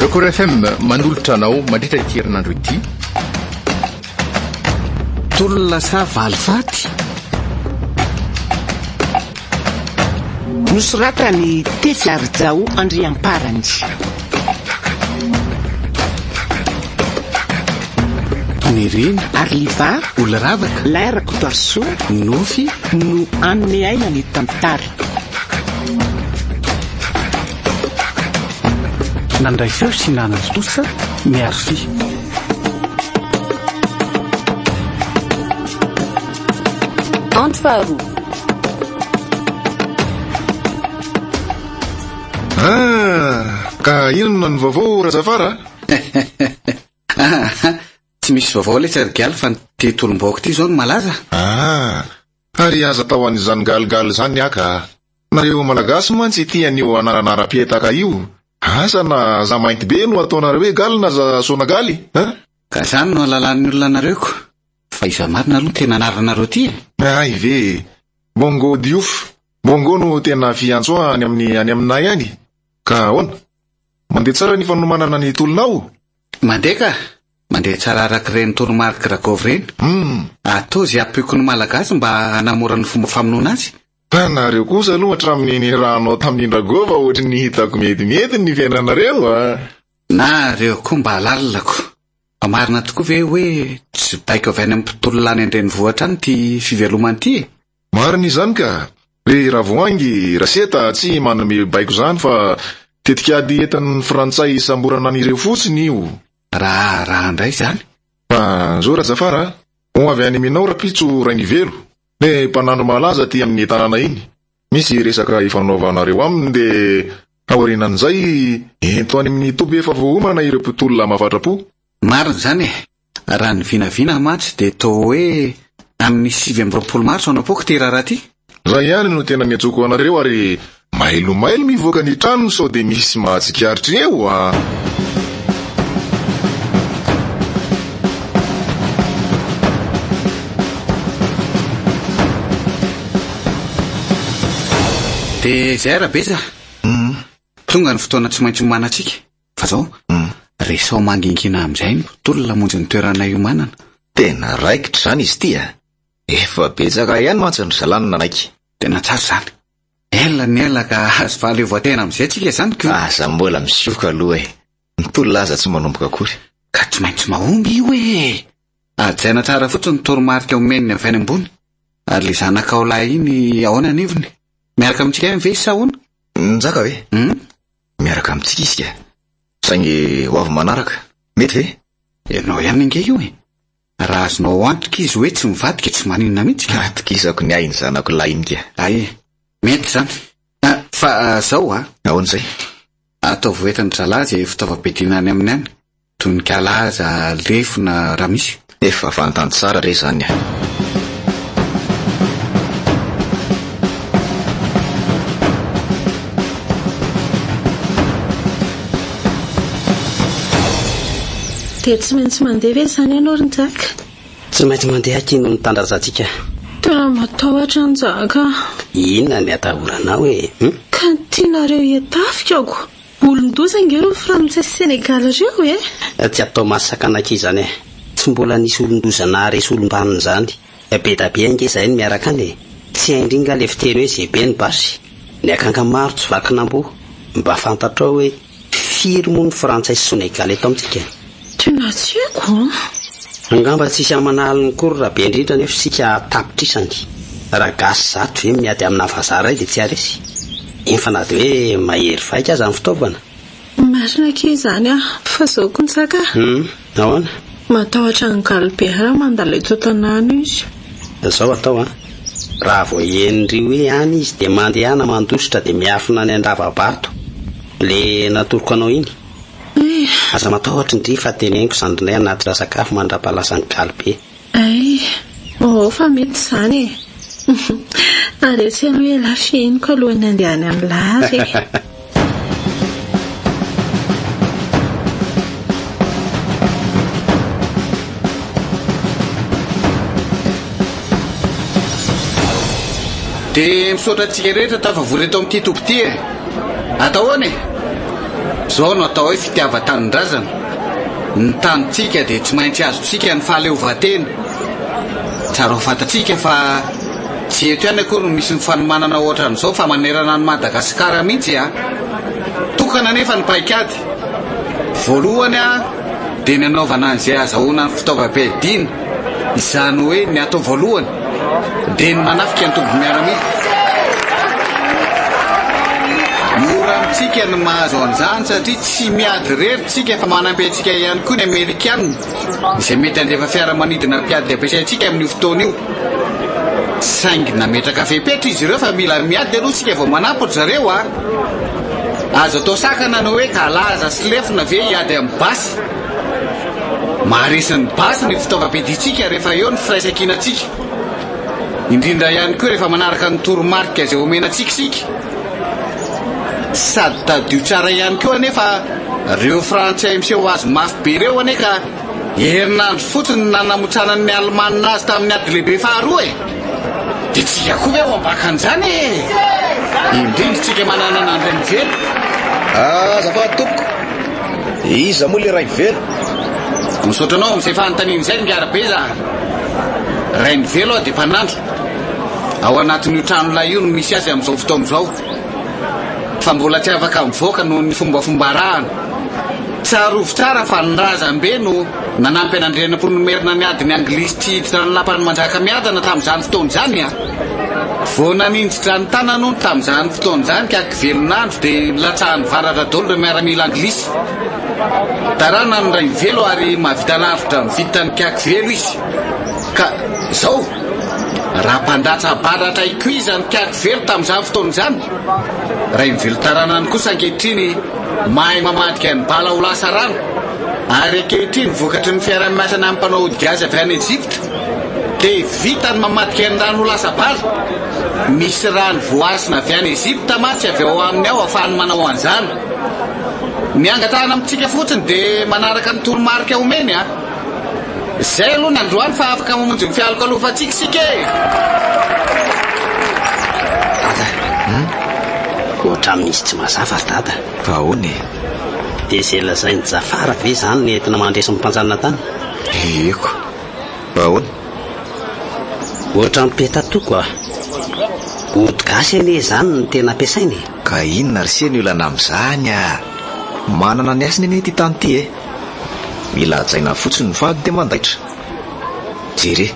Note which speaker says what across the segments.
Speaker 1: Record FM manolotra anao mandritra ity herinandro ity.
Speaker 2: Tolona sa valifaty?
Speaker 3: Nosoratan'i Tefy Harijao Andriamparany.
Speaker 2: Nirina.
Speaker 3: Arliva.
Speaker 2: Oloravaka.
Speaker 3: Lay Rakotoarisoa.
Speaker 2: Nofy.
Speaker 3: No hanome aina ny tantara.
Speaker 2: Nandray feo sy nanatontosa ny Arfi.
Speaker 4: Andro faharoa.
Speaker 5: Ah, ka inona ny vaovao Rajafara?
Speaker 2: Ah, tsy misy vaovao letsy ry Galy fa ny tolom-baoka ity izao no malaza.
Speaker 5: Ah, ary aza atao an'izany galigaly izany aho ka. Nareo Malagasy mantsy tia an'io anaranara-pietaka io. Asa na za mainty be no ataonareo hoe galy na za sonagaly, hein?
Speaker 2: Ka izany no ahalalan'ny olona anareo ko. Fa iza marina aloha no tena anaranareo ity e?
Speaker 5: Hay ve e! Bongo Diouf, Bongo no tena fiantso any amin'ny any aminay any. Ka ahoana? Mandeha tsara ny fanomanana ny tolona ao?
Speaker 2: Mandeha ka! Mandeha tsara araka ireny toromarik'i Ragôvy ireny.
Speaker 5: Hum.
Speaker 2: Atao izay hampioko ny Malagasy mba hanamora ny fomba famonoana azy.
Speaker 5: Fa nareo kosa aloha hatramin'ny nirahanao tamin'i Ragôva ohatry ny hitako metimety ny fiainanareo a!
Speaker 2: Nareo koa mba lalina ko! Fa marina tokoa ve hoe tsy baiko avy any amin'ny mpitolona any an-drenivohitra any ity fivelomana ity e?
Speaker 5: Marina izany ka! Ry Ravoahangy, Raseta tsy manome baiko izany fa tetikady entin'ny frantsay hisamborana an'ireo fotsiny io.
Speaker 2: Raharaha indray izany.
Speaker 5: Fa zao Rajafara a! Ho avy any aminao rapitso Rainivelo, le mpanandro malaza aty amin'ny tanàna iny. Misy resaka ifanaovanareo aminy dia aorianan'izay ento any amin'ny toby efa voaomana ireo mpitolona mahafatra-po.
Speaker 2: Marina izany e! Raha ny vinavina mantsy dia toa hoe amin'ny 29 marsa no hapoaka ity raharaha ity.
Speaker 5: Zay ihany no tena niantsoako anareo ary mailomailo mivoaka ny tranony sao dia misy mahatsikaritra eo a!
Speaker 2: Dia izay Rabeza. Tonga ny fotoana tsy maintsy hiomanantsika. Fa zao, resaho mangingina amin'izay ny mpitolona hamonjy ny toerana hiomanana.
Speaker 6: Tena raikitra izany izy ity a! Efa betsaka ihany mantsy ry zalahy no nanaiky.
Speaker 2: Tena tsara izany. Ela ny ela ka azo fahaleovantena amin'izay tsika izany ko.
Speaker 6: Aza mbola misioka aloha e! Ny tolona aza tsy manomboka akory.
Speaker 2: Ka tsy maintsy mahomby io e! Hajaina tsara fotsiny ny toromarika omen'ny avy any ambony. Ary ilay zanakao lahy iny ahoana ny heviny? Miaraka amintsika ihany ve izy sa ahoana?
Speaker 6: Njaka ve?
Speaker 2: Hum?
Speaker 6: Miaraka amintsika izy ka. Saingy ho avy manaraka. Mety ve?
Speaker 2: Ianao ihany ange io e! Raha azonao antoka izy hoe tsy mivadika tsy maninona mihitsy ka.
Speaker 6: Atokisako ny ahy ny zanako lahy iny ka.
Speaker 2: Hay, mety izany. Ah, fa zao a.
Speaker 6: Ahoana izay?
Speaker 2: Ataovy ho entin-dry zalahy izay fitaovam-piadiana any aminy any. Toy ny kalaza, lefona, raha misy.
Speaker 6: Efa fantany tsara re izany a.
Speaker 7: Dia tsy maintsy mandeha ve izany ianao ry Njaka?
Speaker 8: Tsy maintsy mandeha aky noho ny tanindrazantsika.
Speaker 7: Tena matahotra aho Njaka a.
Speaker 8: Inona ny atahoranao e? Hum?
Speaker 7: Ka ny tianareo hiatafika ko. Olon-doza ange ireo frantsay sy senegaly ireo e!
Speaker 8: Tsy atao mahasakana aky izany e. Tsy mbola nisy olon-doza naharesy olom-banona izany. Be da be ange izahay no miaraka any e! Tsy hain-dry nga le fiteny hoe ze be ny basy? Ny akanga maro tsy vakin'amboa. Mba fantatrao hoe firy moa ny frantsay sy sonegaly eto amintsika?
Speaker 7: Tena tsy haiko an!
Speaker 8: Angamba tsisy aman'aliny akory raha be indrindra nefa isika tapitrisany. Raha gasy zato ve miady amina vazaha iray dia tsy haharesy? Eny fa na dia hoe mahery vaika aza ny fitaovana.
Speaker 7: Marina akia izany an! Fa zao koa Njaka a!
Speaker 8: Hum, ahoana?
Speaker 7: Matahotra an'i Galibe raha mandalo eto an-tanàna izy.
Speaker 8: Zao atao an! Raha vao henon'dry hoe any izy dia mandehana mandositra dia miafina any an-dava-bato. Le natoroko anao iny.
Speaker 7: Eh!
Speaker 8: Aza matahotra ndry fa teneniko zandrinay hanatitra sakafo mandrapahalasan'i Galibe.
Speaker 7: Hay! Oh fa mety izany e! Ary etsy aloha ialahy fihiniko alohan'ny handehany amin'ny lahary e!
Speaker 2: Dia misaotra antsika rehetra tafavory eto amin'ity toby ity e! Atao ahoana e? Izao no atao hoe fitiavan-tanindrazana. Ny tanintsika dia tsy maintsy azontsika ny fahaleovantena. Tsara ho fantatsika fa tsy eto ihany akory no misy ny fanomanana ohatran'izao fa manerana an'i Madagasikara mihitsy a! Tokana anefa ny paikady. Voalohany a, dia ny hanaovana an'izay ahazahoana ny fitaovam-piadiana, izany hoe ny atao voalohany dia ny manafika ny toby miaramila. Mora amintsika ny mahazo an'izany satria tsy miady irery tsika fa manampy antsika ihany koa ny Amerikana izay mety handefa fiaramanidina mpiady ampiasaintsika amin'io fotoana io. Saingy nametraka fepetra izy ireo fa mila miady aloha isika vao manampy ry zareo a! Azo atao sakana ny hoe kalaza sy lefona ve hiady amin'ny basy? Maharesy ny basy ny fitaovam-piadiantsika rehefa eo ny firaisankinantsika. Indrindra ihany koa rehefa manaraka ny toromarika izay omena antsika isika. Sady tadidio tsara ihany koa anefa ireo frantsay miseho azy mafy be ireo anie ka herinandro fotsiny no nanamotsanan'ny alemanina azy tamin'ny ady lehibe faharoa e! Dia tsika koa ve ho ambakan'izany e? Indrindra tsika manana an'Andrianivelo.
Speaker 6: Azafady tompoko, iza moa le Rainivelo?
Speaker 2: Misaotra anao amin'izay fanontaniana izay ry Ngarabeza a! Rainivelo aho dia mpanandro. Ao anatin'io tranolay io no misy azy amin'izao fotoana izao. Fa mbola tsy afaka mivoaka noho ny fombafomba arahana. Tsarovy tsara fa ny razambe no nanampy an'Andrianampoinimerina niady ny Anglisy tsy hiditra ny lapan'i Manjakamiadana tamin'izany fotoana izany a! Vao naninjitra ny tanany hono tamin'izany fotoana izany ka velon'andro dia nilatsahan'ny varatra daholo ireo miaramila anglisy. Tarana ny Rainivelo ary mahavita lavitra mividy ny Kakivelo izy. Ka izao, raha mpandatsa-baratra ikoizan'ny Kakivelo tamin'izany fotoana izany, Rainivelo taranany kosa ankehitriny mahay mamadika ny bala ho lasa rano, ary ankehitriny vokatry ny fiaraha-miasana amin'ny mpanao ody gasy avy any Ejipta dia vita ny mamadika ny rano ho lasa bala. Misy rano voasina avy any Egypta mantsy avy ao aminy ao ahafahany manao an'izany. Ny angatahana amintsika fotsiny dia manaraka ny toromarika omeny a! Izay aloha ny androany fa afaka mamonjy ny fialokalofantsika isika e!
Speaker 8: Dada, hum? Ohatran'ny misy tsy mazava ry dada.
Speaker 6: Fa ahoana e?
Speaker 8: Dia izay lazain'i Jafar ve izany no entina mandresy ny mpanjanatany?
Speaker 6: Eko. Fa ahoana?
Speaker 8: Ohatran'ny petatoko a! Ody gasy anie izany no tena ampiasaina e!
Speaker 6: Ka inona ry se ny olana amin'izany a! Manana ny hasiny anie ity tany ity e! Mila hajaina fotsiny ny fady dia mandaitra. Jere,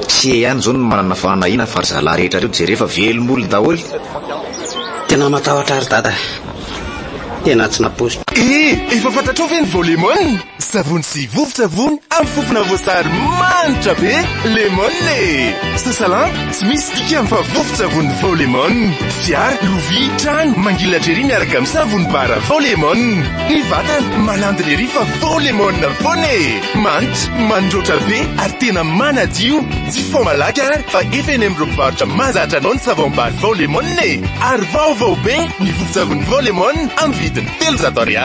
Speaker 6: se ihany izao no manana fanahiana fa ry zalahy rehetra ireo jere fa velom-bolo daholo.
Speaker 8: Tena matahotra aho ry dada. Tena tsy nampoiziko.
Speaker 9: Eh! Efa fantatrao ve ny vao lemon? Savony sy vovon-tsavony amin'ny fofona voasary manitra be, lemon e! Sasa lamba, tsy misy dikany fa vovon-tsavony vao lemon. Fiara, lovia, trano, mangilatra ery miaraka amin'ny savony bara vao lemon. Ny vatana, malandina ery fa vao lemon foana e! Manitra, mandroatra be ary tena manadio. Jifaho malaky ary fa efa eny amin'ireo mpivarotra mahazatra anao ny savon bar vao lemon e! Ary vaovao be ny vovon-tsavony vao lemon amin'ny vidiny 300 ariary.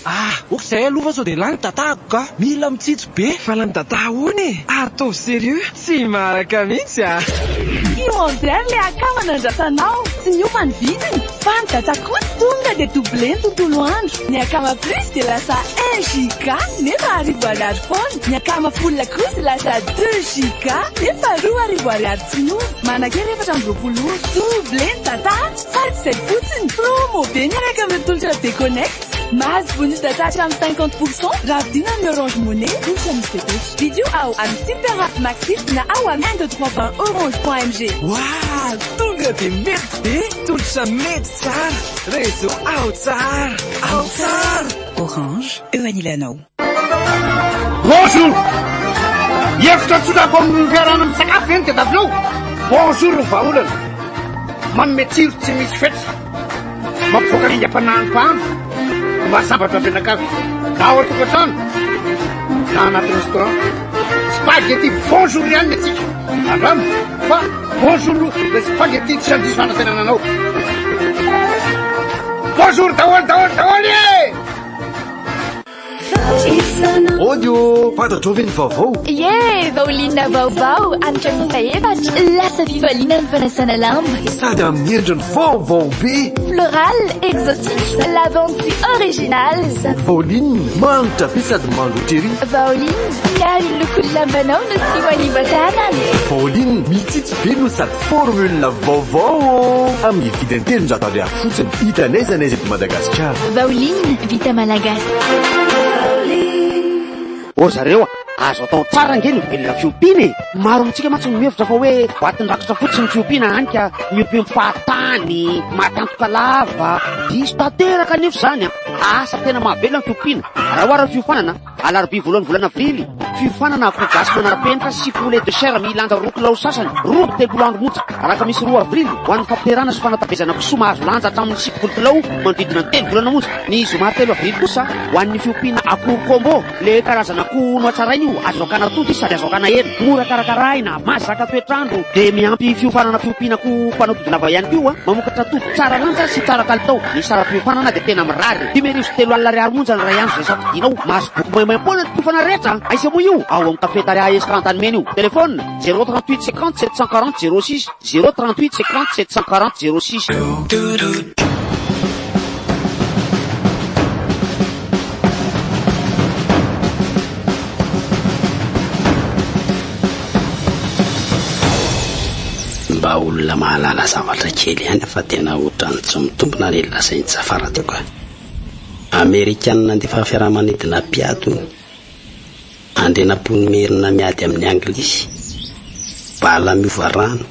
Speaker 10: Ah, ok zay aloha fa sao dia lany data-ko ka! Mila mitsitsy be! Fa lany data ahoana e? Ataovy sérieux, tsy maharaka mihitsy ah!
Speaker 11: Immondial le akama nandrasanao, tsy miova ny vidiny fa ny data koa tonga dia doublé ny tontolo andro. Ny akama plus dia lasa un giga nefa arivo ariary foana, ny akama full kosa lasa deux giga nefa 2000 ariary tsy miova. Manan-kery 24 ora. Doublé ny data! Fa tsy izay fotsiny, promo be miaraka amin'ireo tolotra Bconnect. Mahazo bonus data hatramin'ny 50 pour cent raha vidiana amin'ny Orange Money, tolotra misy fepetra. Vidio ao amin'ny Super App Maxit na ao amin'ny un deux trois point orange point mg.
Speaker 10: Waah! Tonga dia mety be! Tolotra mety tsara! Réseau ao tsara! Ao tsara!
Speaker 12: Orange, eo anilanao.
Speaker 13: Bonjour! Hevitra tsotrako amin'ny fiarahana misakafo ve no tadiavinao? Bonjour no vahaolana. Manome tsiro tsy misy fetra. Mampivoaka ny aingam-panahin'ny mpahandro. Mahasambatra mpianakavy. Na ao an-tokantrano na anaty restaurant. Spaghetti bonjour ihany ny antsika. Andramo fa bonjour ilay spaghetti tsy handiso fanantenana anao. Bonjour daholo daholo daholo e!
Speaker 14: Ody ô! Fantatrao ve ny vaovao?
Speaker 11: Ie! Vaolinina vaovao, hanitra miisa efatra, lasa fifaliana ny fanasana lamba.
Speaker 14: Sady amin'ny endriny vaovao be!
Speaker 11: Floral, exotique, lavande sy original.
Speaker 14: Vaolinina, manitra be sady maloto ery.
Speaker 11: Vaolinina, miaro ny lokon'ny lambanao no tsy manimba tanana.
Speaker 14: Vaolinina, mitsitsy be no sady formule vaovao amin'ny vidiny 300 ariary fotsiny. Hita n'aiza n'aiza eto Madagasikara.
Speaker 11: Vaolinina, vita malagasy.
Speaker 13: Ô zareo a! Azo atao tsara ange ny mivelona fiompiana e! Maro amintsika mantsy no mihevitra fa hoe boatin-drakitra fotsiny ny fiompiana hany ka miompiompy fahatany, matantoka lava. Diso tanteraka anefa izany an! Asa tena mahavelona ny fiompiana. Raha ohara ny fiofanana, Alarobia voalohan'ny volana aprily, fiofanana akoho gasy manara-penitra sy poulet de chair milanja 2 kilao sasany, 32 andro monja. Alakamisy 2 avrily, ho an'ny fampiterahana sy fanatavezana kisoa mahazo lanja hatramin'ny 90 kilao manodidina ny telo volana monja. Ny zoma 3 avrily kosa, ho an'ny fiompiana akoho combo, le karazana akoho nohatsaraina io, azo akana atody sady azo akana hena, mora karakaraina, mahazaka toetr'andro, dia miampy fiofanana fiompiana akoho mpanao atody lava ihany koa, mamokatra atody tsara lanja sy tsara kalitao. Ny saram-piofanana dia tena mirary, 355 ariary monja ny iray andro izay safidinao. Mahazo boky maimaimpoana ny mpiofana rehetra an! Aiza moa io? Ao amin'ny Cafetaria Estra Antanimena io. Téléphone, 038 50 740 06, 038 50 740 06.
Speaker 8: Mba olona mahalala zavatra kely ihany fa tena ohatran'ny tsy mitombina le lazain'i Jafara teo ka. Amerikana nandefa fiaramanidina mpiady hono. Andrianampoinimerina miady amin'ny Anglisy. Bala miova rano.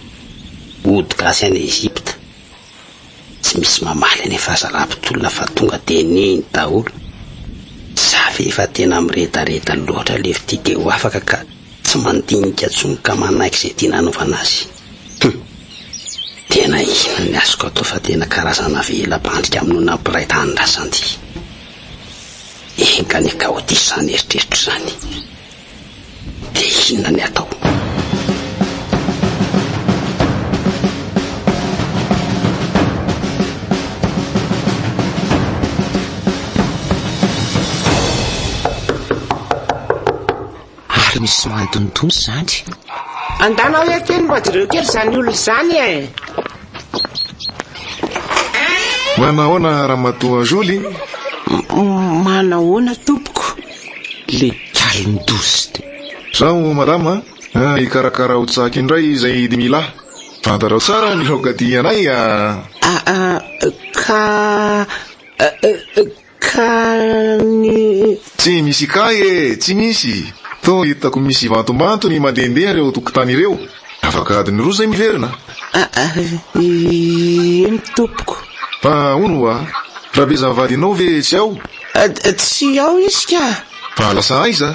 Speaker 8: Ody gasy any Egypta. Tsy misy mamaly anefa zalahy mpitolona fa tonga dia nino daholo. Za ve efa tena miredareda loatra le fitia dia ho afaka ka tsy mandinika intsony ka manaiky izay tiana hanaovana azy. Hum. Tena inona ny azoko atao fa tena karazana vela-pandrika hamonoana mpiray tanindrazana ity. Enga anie ka ho diso izany eritreritro izany. Dia inona ny atao?
Speaker 3: Ary misy mandondona izany. Andana hoe kely mba jereo kely izany olona izany e.
Speaker 5: Manahoana ramatoa Joly?
Speaker 3: Manahoana tompoko? Le kalin-dozy.
Speaker 5: Zaho madama a, hikarakara ho tsaky indray izay dimilahy. Fantatrao tsara ny laoka tianay a.
Speaker 3: Ah, ka ka ny.
Speaker 5: Tsy misy kay e, tsy misy. Toa hitako misy vantombantony mandehandeha ireo tokotany ireo. Afaka adiny roa izay miverina.
Speaker 3: Eny tompoko.
Speaker 5: Fa hono hoa, Rabeza vadinao ve tsy ao?
Speaker 3: Tsy ao izy ka.
Speaker 5: Fa lasa aiza?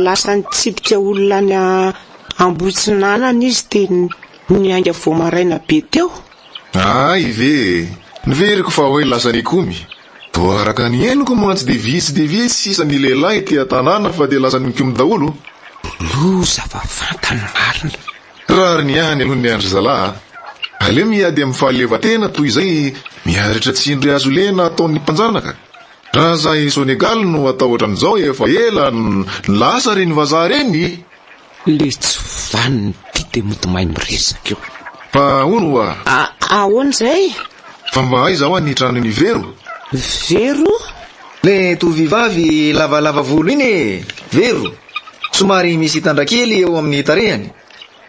Speaker 3: Lasa nitsidika olona any Ambohitsinanana izy dia niainga vao maraina be teo.
Speaker 5: Hay ve e! Noveriko fa hoe lasa nikomy. Toa araka ny henoko mantsy dia vitsy dia vitsy sisa ny lehilahy ety an-tanàna fa dia lasa nikomy daholo.
Speaker 3: Loza fa fantany marina.
Speaker 5: Rariny ihany aloha ny an-dry zalahy a! Aleo miady amin'ny fahaleovantena toy izay miaritra tsindry hazo lena ataon'ny mpanjanaka. Raha zahay Sonegaly no atao ohatran'izao efa ela no lasa ireny vazaha ireny.
Speaker 3: Le tsy vanona ity dia mody mahay miresaka eo.
Speaker 5: Fa hono hoa?
Speaker 3: Ahoana izay?
Speaker 5: Fa mba aiza hoa ny tranon'i Vero?
Speaker 3: Vero?
Speaker 6: Le tovovavy lavalava volo iny e! Vero! Somary misy tandra kely eo amin'ny tarehiny.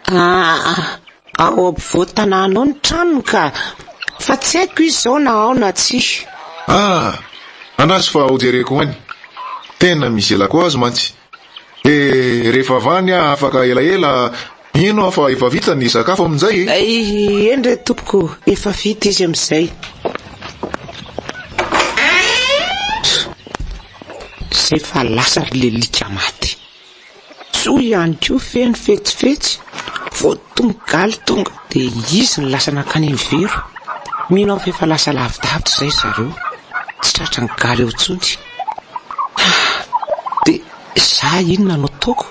Speaker 3: Aa, ao ampovoan-tanàna ao ny tranony ka! Fa tsy haiko izy izao na ao na tsia.
Speaker 5: Ah! Andraso fa hojereko any. Tena misy elako azy mantsy. Eh, rehefa avy any aho afaka elaela, mino aho fa efa vita ny sakafo amin'izay
Speaker 3: e! Eny re tompoko, efa vita izy amin'izay. Izay fa lasa ry lelika maty. Soa ihany koa feno fetsifetsy, vao tonga galy tonga dia izy no lasa nankany amin'i Vero. Mino aho fa efa lasa lavidavitra izay zareo, tsy tratran'ny galy eo intsony. Dia za inona no ataoko?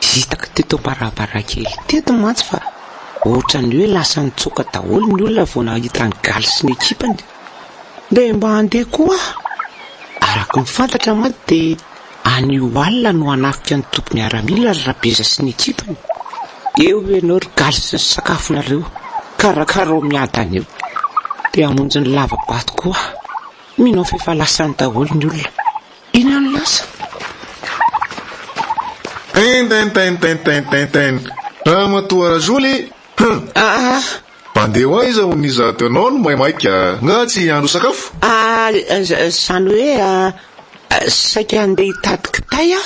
Speaker 3: Hitako teto am-baravarankely teto mantsy fa ohatran'ny hoe lasa nitsoaka daholo ny olona vao nahita an'i Galy sy ny ekipany. Dia mba handeha koa aho. Araka ny fantatra mantsy dia anio alina no hanafika ny toby miaramila ry Rabeza sy ny ekipany. Eo ianao ry Galy sy ny sakafonareo, karakarao miadana eo. Te hamonjy ny lava-bato koa. Mino aho fa efa lasa any daholo ny olona. Inona no lasa?
Speaker 5: Tintintintintintintin. Ramatoa Rajoly, hum.
Speaker 3: Ah.
Speaker 5: Mpandeha ho aiza hono izato ianao no maimaika, nga tsy hiandro sakafo?
Speaker 3: Ah, izany hoe saika handeha hitady kitay aho.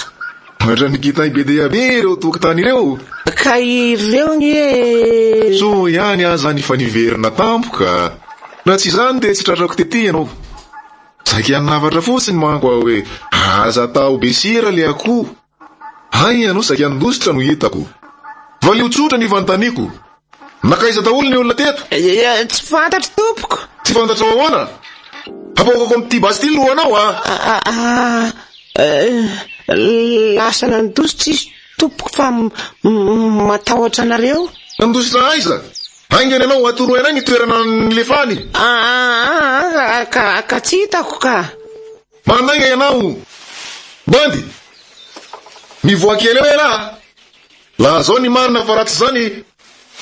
Speaker 5: Ohatran'ny kitay be dia be ireo tokotany ireo.
Speaker 3: Ka ireo anie.
Speaker 5: Soa ihany aza ny fa niverina tampoka. Raha tsy izany dia tsy tratrako tety ianao. Saika hanafatra fotsiny manko aho hoe aza atao be sira le akoho. Hay ianao saika handositra no hitako. Valio tsotra ny fanontaniako. Nankaiza daholo ny olona teto?
Speaker 3: Tsy fantatro tompoko.
Speaker 5: Tsy fantatrao ahoana? Hapaokako amin'ity basy ity ny lohanao ah!
Speaker 3: Lasa nandositra izy tompoko fa matahotra anareo.
Speaker 5: Nandositra aiza? Haingana ianao atoroy anay ny toerana nilefany.
Speaker 3: Aa ka tsy hitako ka.
Speaker 5: Mandainga ianao bandy. Mivoaha kely eo elah. Lazao ny marina fa raha tsy izany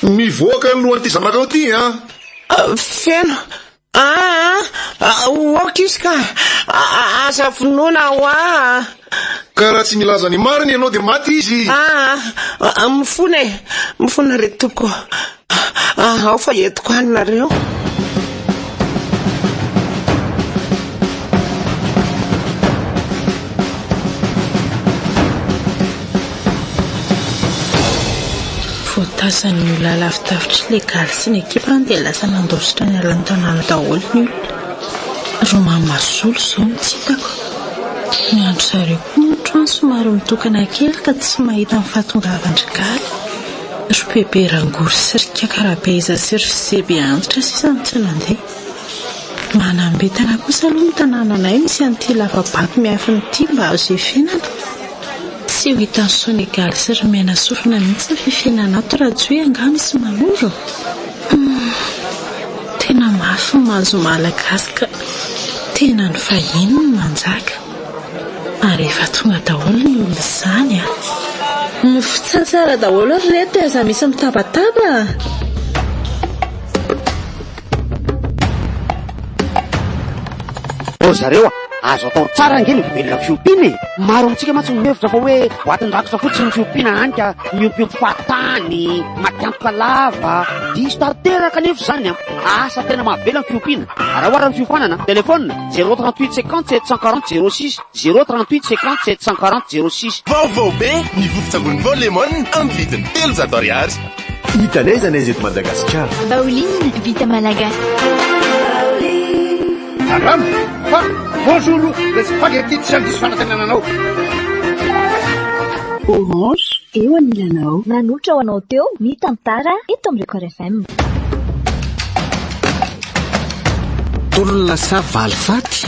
Speaker 5: mivoaka ny lohan'ity zanakao ity an.
Speaker 3: Feno Aa ok izy ka! Aza vonoina hoa!
Speaker 5: Ka raha tsy milaza ny marina ianao dia maty izy!
Speaker 3: Aa mifona e! Mifona re tompoko! Ao fa entiko any nareo!
Speaker 7: Voatazan'ny olona lavidavitry ilay galy sy ny ekipany dia lasa nandositra niala ny tanàna daholo ny olona. Romamasolo izao no tsy hitako. Ny andry zareo koa moa trano somary mitokana kely ka tsy mahita ny fahatongavan-dry galy. Ry Bebe Rangory sy ry Kiaka Rabeiza sy ry Zebe antitra sisa no tsy nandeha. Manam-bintana kosa aloha ny tanànanay misy an'ity lava-bato miafina ity mba azo iafenana. Tsy ho hitan'i Sonegaly sy ry Menasofina mihitsy ny fifiainana ato raha tsy hoe angaha misy manoro. Humm. Tena mafy ny mahazo Malagasy ka. Tena ny vahiny no manjaka. Ary efa tonga daholo ny olona izany an. Mifotsà tsara daholo ry reto e, aza misy mitabataba a.
Speaker 13: Ô zareo a! Azo atao tsara ange ny mivelona fiompiana e! Maro amintsika mantsy no mihevitra fa hoe boatin-drakotra fotsiny ny fiompiana hany ka miompiompy fahatany, matiantoka lava. Diso tanteraka anefa izany an! Asa tena mahavela ny fiompiana. Raha ohatra ny fiofanana, téléphone, 0 38 50 740 06, 0 38 50 740 06.
Speaker 9: Vaovao be! Ny vovon-tsavony vao Lemon amin'ny vidiny 300 ariary.
Speaker 14: Hita n'aiza n'aiza eto Madagasikara.
Speaker 15: Baoline vita malagasy.
Speaker 13: Aramo fa bonjour le spaghetti tsy handiso fanantenana anao.
Speaker 11: Orange eo anilanao.
Speaker 15: Nanolotra ho anao teo ny tantara eto amin'ny Record FM.
Speaker 2: Tolona sa valifaty?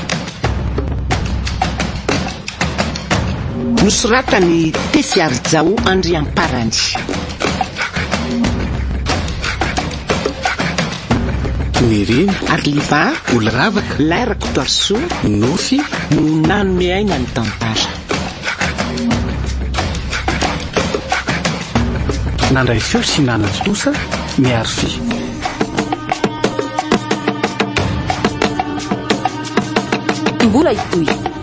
Speaker 3: Nosoratan'i Tefy Harijao Andriamparany.
Speaker 2: Nirina.
Speaker 3: Arliva.
Speaker 2: Oloravaka.
Speaker 3: Lay Rakotoarisoa.
Speaker 2: Nofy.
Speaker 3: No nanome aina ny tantara.
Speaker 16: Nandray feo sy nanatontosa Miarify.
Speaker 4: Mbola hitohy.